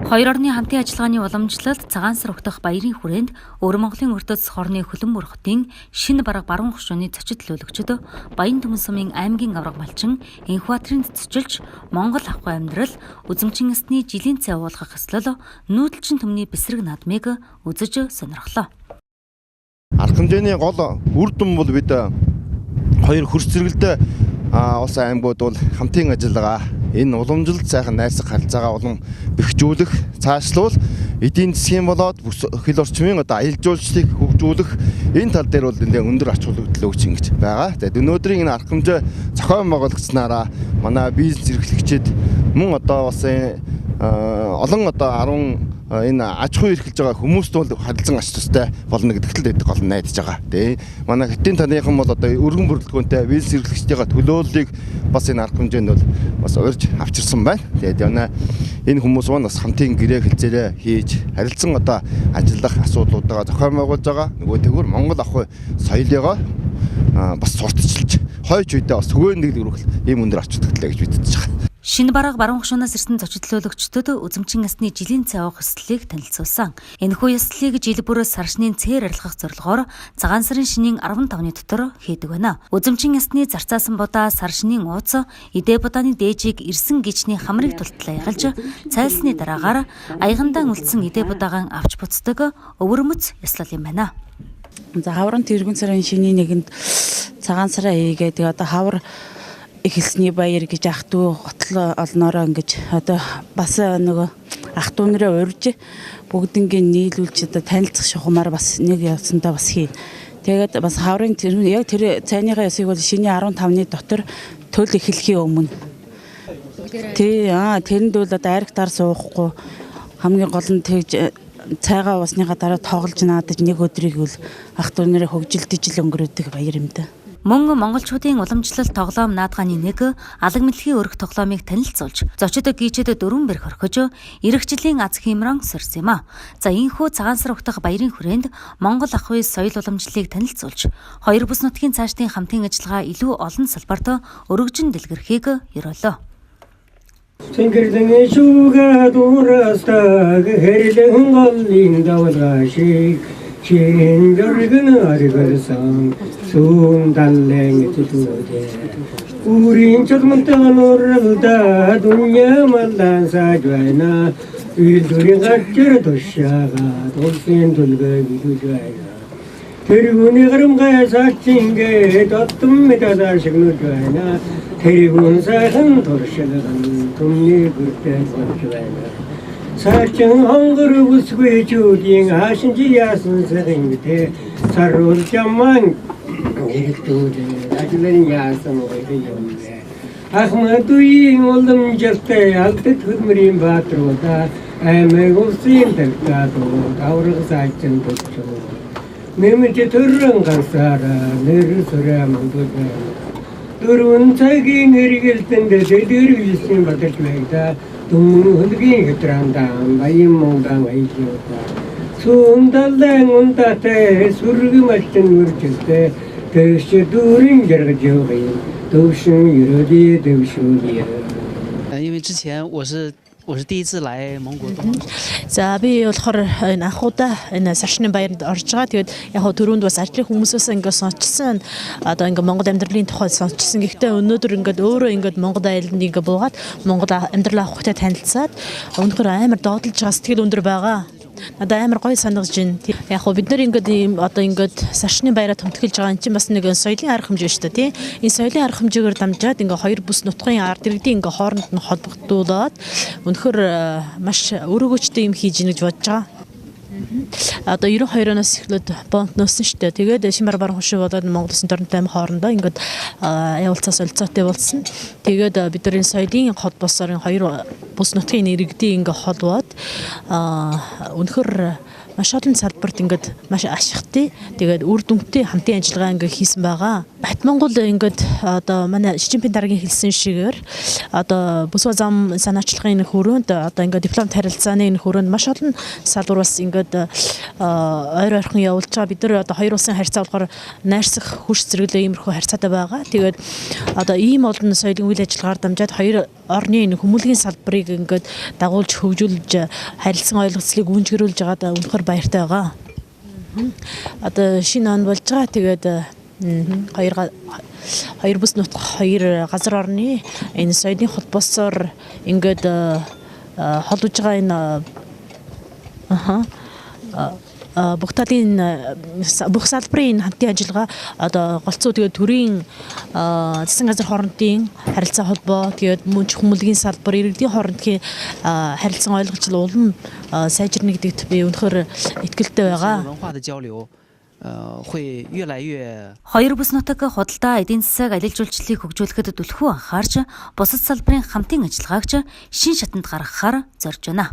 Хоёр орны хамтын ажиллагааны уламжлалт цагаан сар угтах баярын хүрээнд Өвөр Монголын өртөц хорны Хөлөнбөр хотын шинэ барга баруун хошууны зочид төлөөлөгчд Баян Түмэн сумын аймгийн аварга малчин Энхбаатарын зочилж Монгол авахгүй амьдрал, үзэмжин ёсны жилийн цай уулгах ёслол, нүүдэлчин түмний бэсрэг наадмыг үзэж сонирхлоо. Арга хэмжээний гол үр дүн бол бид хоёр хөрс зэрэгэлдээ улс аймагуд бол хамтын ажиллагаа, энэ уламжлалт сайхан найрсаг харилцаагаа улам бэхжүүлэх, цаашлуул эдийн засгийн болоод хил орчмын одоо аялал жуулчлалыг хөгжүүлэх энэ тал дээр бол нэлээд өндөр ач холбогдол өгч ингэж байгаа. Тэгээд өнөөдрийн энэ арга хэмжээ зохион байгуулагдсанараа манай бизнес эрхлэгчид мөн одоо бас олон одоо 10 энэ аж ахуй эрхэлж байгаа хүмүүст бол харилцан ач тустай болно гэдэгт л байдаг гол нь найдаж байгаа. Тэгээ манай хятадын таныхан бол одоо өргөн бүрэлдэхүүнтэй бизнес эрхлэгчдийнхаа төлөөллийг бас энэ арга хэмжээнд бол бас урьж авчирсан байна. Тэгээд манай энэ хүмүүс маань бас хамтын гэрээ хэлцээрээ хийж харилцан одоо ажиллах асуудлуудаа зохион байгуулж байгаа. Нөгөө тэгвэр Монгол ахуй соёлыгоо бас сурталчилж хойч үедээ бас түгээн нэг өргөх ийм өндөр ач холбогдолтой гэж мэдчихэж байгаа. Шинэ барга баруун хошуунаас ирсэн зочид төлөөлөгчдөд үзэмжин ясны жилийн цай уух ёслолыг танилцуулсан. Энэхүү ёслолыг жил бүр сар шинийн цээр арилгах зорилгоор цагаан сарын шинийн 15-ны дотор хийдэг байна. Үзэмжин ясны зарцаасан будаа, сар шинийн ууц, идэ будааны дээжийг ирсэн гичний хамрыг тултлаа ягалж цайлсны дараагаар аягандаа үлдсэн идэ будаагаан авч буцдаг өвөрмөц ёслол юм байна. За, хаврын тэргүүн сарын шинийн нэгэнд цагаан сараа хийгээд, тэгээ одоо хавар эхэлсний баяр гэж ах дүү готл олноороо ингэж одоо бас нөгөө ах дүү нэрээ урьж бүгднгийн нийлүүлж одоо танилцах шухамаар бас нэг явсандаа бас хий. Тэгээд бас хаврын тэр яг тэр цайныхаа ёсыг бол шинийн 15-ны дотор төл эхлэхийн өмнө. Тий, тэрэнд бол одоо аригтаар суухгүй, хамгийн гол нь тэгж цайгаа уусныхаа дараа тоглож наадаж нэг өдрийг бол ах дүү нэрээ хөгжилдөж л өнгөрөөдөг баяр юм да. Мөн монголчуудын уламжлалт тоглоом наадгааны нэг алаг мэлхийн өрх тоглоомыг танилцуулж, зочид гийчэд дөрвөн бэрх орхиж, ирэх жилийн аз хиймрон сорьсон юм а. За, энэхүү цагаан сар угтах баярын хүрээнд Монгол ахуй соёл уламжлалыг танилцуулж, хоёр бүс нутгийн цаашдын хамтын ажиллагаа илүү олон салбарт өргөжин дэлгэрхийг ёроолоо. Цэнгэрдэн шүүгээ дуурастаг хэрлэн голын давлгаа шиг чин жоргон аргалсан сүүн даллэн зүлүүдээ Үрийн чулмантай нууралда дүнья маллан сааж байна. Үйлдвэрийн гачир тушаага улсын түлгээ билүүж байна. Тэргүүний гарамгай саачингээ доттон медалаар шигнүүлж байна. Тэргүүн сайхан туршилган түмний бүрдээ болж байна. Саачин хонгор бүсгүй чүүдийн хаашинжи яасан сайхан саруул жаман эргэлдүүлээ. Ажлын яасан гоё юм бэ. Ахмадуийн уламжлалтай алдад хөдмөрийн бааtruуда аймаг улсын тавтаадууд авраг саачин төгчөө. Нэмж төрөн ганцаараа нэр сүрэ мандууд байна. Дөрвөн цагийн эргэлтэнд дэлгэрүүлсэн бадарч байгда дүн хөлгийн хэтрандаа баян мондан аяльюуда. Сүүн далайн ундатай сүргэн малчин мөржилтэй тэгш дүүрэн жаргаж явгын төвшин ерөөдий дэвшүүлье. 因为之前我是第一次来蒙古东方。 За, би болохоор энэ анх удаа энэ сар шинийн баяранд орж байгаа. Тэгээд яг хөө түрүүнд бас ажлын хүмүүсээс ингээд сонсчихсан. Одоо ингээд Монгол амьдралын тухай сонсчихсан. Гэхдээ өнөөдөр ингээд өөрөө ингээд Монгол аяланд ингээд буугаад Монгол амьдрал авахтай танилцаад өнөхөр амар доотлож байгаа, сэтгэл өндөр байгаа. Надад амар гоё санагдаж байна. Яг хөө бид нар ингээд ийм одоо ингээд сар шинийн баяраа тэмдэглэж байгаа юм чинь бас нэг соёлын арга хэмжээ шүү дээ, тий. Энэ соёлын арга хэмжээгээр дамжаад ингээд хоёр бүс нутгийн ард иргэдийн ингээд хооронд нь холбогдуулаад өнөхөр маш өрөөгөөчтэй юм хийж ийн гэж бодож байгаа. Одоо 92 оноос эхлээд бонд нөөсөн шүү дээ. Тэгээд Шинбар баруун хошуу болоод Монгол Улсын Торонто аймаг хоорондоо ингээд явуулцаа солилцоотой болсон. Тэгээд бид нар энэ соёлын холбоосоор энэ хоёр бүс нутгийн иргэдийн ингээд холбоод өнөхөр маш олон салбарт ингээд маш ашигтай, тэгээд үр дүнтэй хамтын ажиллагаа ингээд хийсэн байгаа. Хят Монгол ингээд одоо манай Си Цзиньпин даргын хэлсэн шигээр одоо бүсгүй зам санаачлагын хүрээнд, одоо ингээд дипломат харилцааны энэ хүрээнд маш олон салбар бас ингээд ойр ойрхон явуулж байгаа. Бид нар одоо хоёр улсын харьцаа болохоор найрсах, хөрш зэрэглээ иймэрхүү харьцаатай байгаа. Тэгээд одоо ийм олон соёлын үйл ажиллагаар дамжаад хоёр орны энэ хүмүүлгийн салбарыг ингээд дагуулж хөгжүүлж харилцан ойлголцлыг гүнжгэрүүлж байгаад үнэхээр баяртай байгаа. Одоо шинэ он болж байгаа. Тэгээд хоёр бүс нутг хоёр газар орны энэ соёлын холбоосоор ингээд холбож байгаа энэ бүх талын бүх салбарын хамтын ажиллагаа одоо голцоо тэгээд төрийн засгийн газар хоорондын харилцаа холбоо тэгээд мөн хүмүүлгийн салбар иргэдийн хоорондын харилцан ойлголцол улам сайжирна гэдэгт би үнэхээр итгэлтэй байгаа. 文化的交流，会越来越 Хоёр бүс нутаг худалдаа эдийн засаг аялал жуулчлалыг хөгжүүлэхэд түлхүү анхаарч бусад салбарын хамтын ажиллагаагч шин шатанд гаргахаар зорж байна.